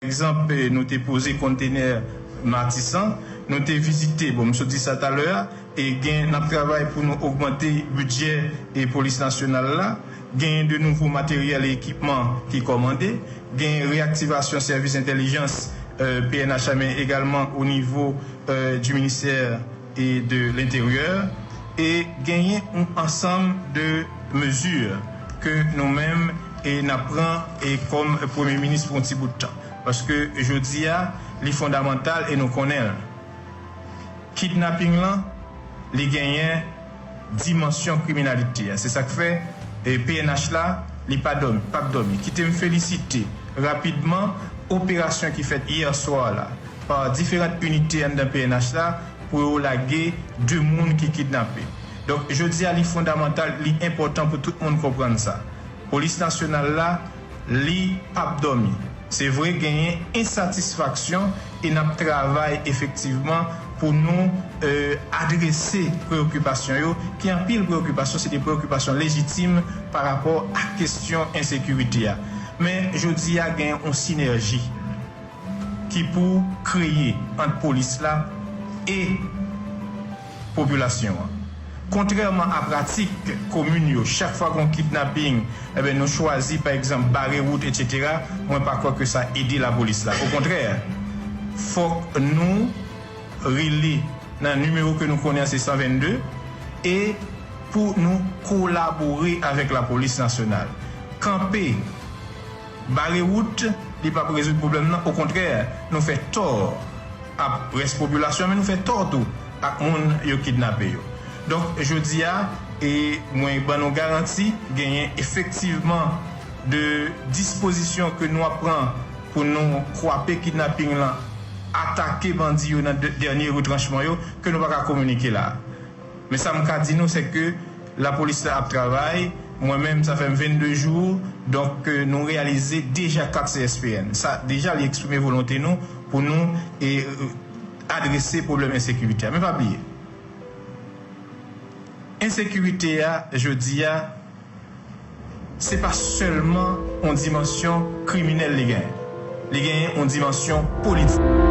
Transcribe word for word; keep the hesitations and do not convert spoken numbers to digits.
egzanp, eh, nou te poze kontenè Matisan, nou te vizite, bon, m sot di sa talè a, e gen, n ap travay pou nou ogmante bidjè e polis nasyonal la, gen de nouvo materyèl e ekipman ki kòmande, gen reyaktivasyon sèvis entèlijans, eh, P N H la, men egalman o nivo, eh, di ministè e de Lenteryè, e genyen yon ansanm de mezi ke nou menm e n ap pran e kòm Premye Minis pou yon ti bout tan. Paske jodi a, li fondamantal e nou konnen l. Kidnaping lan, li genyen dimansyon kriminalite a. Se sa k fè, e, P N H la, li pa dòmi, p ap dòmi. Kite m felisite rapidman operasyon ki fèt yè swa la pa diferan inite anndan P N H la pou yo lage de moun ki kidnape. Donk, jodi a, li fondamantal, li enpòtan pou tout moun konprann sa. Polis nasyonal la, li p ap dòmi. Se vre, genyen ensatisfaksyon e n ap travay efektivman pou nou, eh, adrese preyokipasyon yo, ki anpil preyokipasyon, se de preyokipasyon lejitim pa rapò ak kesyon ensekirite a. Men, jodi a, genyen yon sinèji ki pou kreye ant polis la e popilasyon an. Kontrèman a pratik komin yo, chak fwa gen yon kidnaping, enben, nou chwazi, pa egzanp, bare wout, etsetera, mwen pa kwè ke sa ede lapolis la. Okontrè, fòk nou rele nan nimewo ke nou konnen an, se san vennde, e pou nou kolabore avèk lapolis nasyonal. Kanpe, bare wout, li p ap rezoud pwoblèm nan. Okontrè, nou fè tò ak rès popilasyon, men nou fè tò tou ak moun yo kidnape yo. Donk, jodi a, e mwen ban nou garanti, genyen efektivman de dispozisyon ke nou ap pran pou nou kwape kidnaping lan, atake bandi yo nan dè-, dènye retranchman yo, ke nou pa ka kominike la. Men sa m ka di nou, se ke lapolis la ap travay. Mwen menm, sa fè m vennde jou, donk, eh, nou reyalize deja kat C S P N. Sa, deja, li eksprime volonte nou pou nou, eh, adrese pwoblèm ensekirite a. Men pa bliye, ensekirite a, jodi a, se pa sèlman yon dimansyon kriminèl li genyen. Li genyen yon dimansyon politik.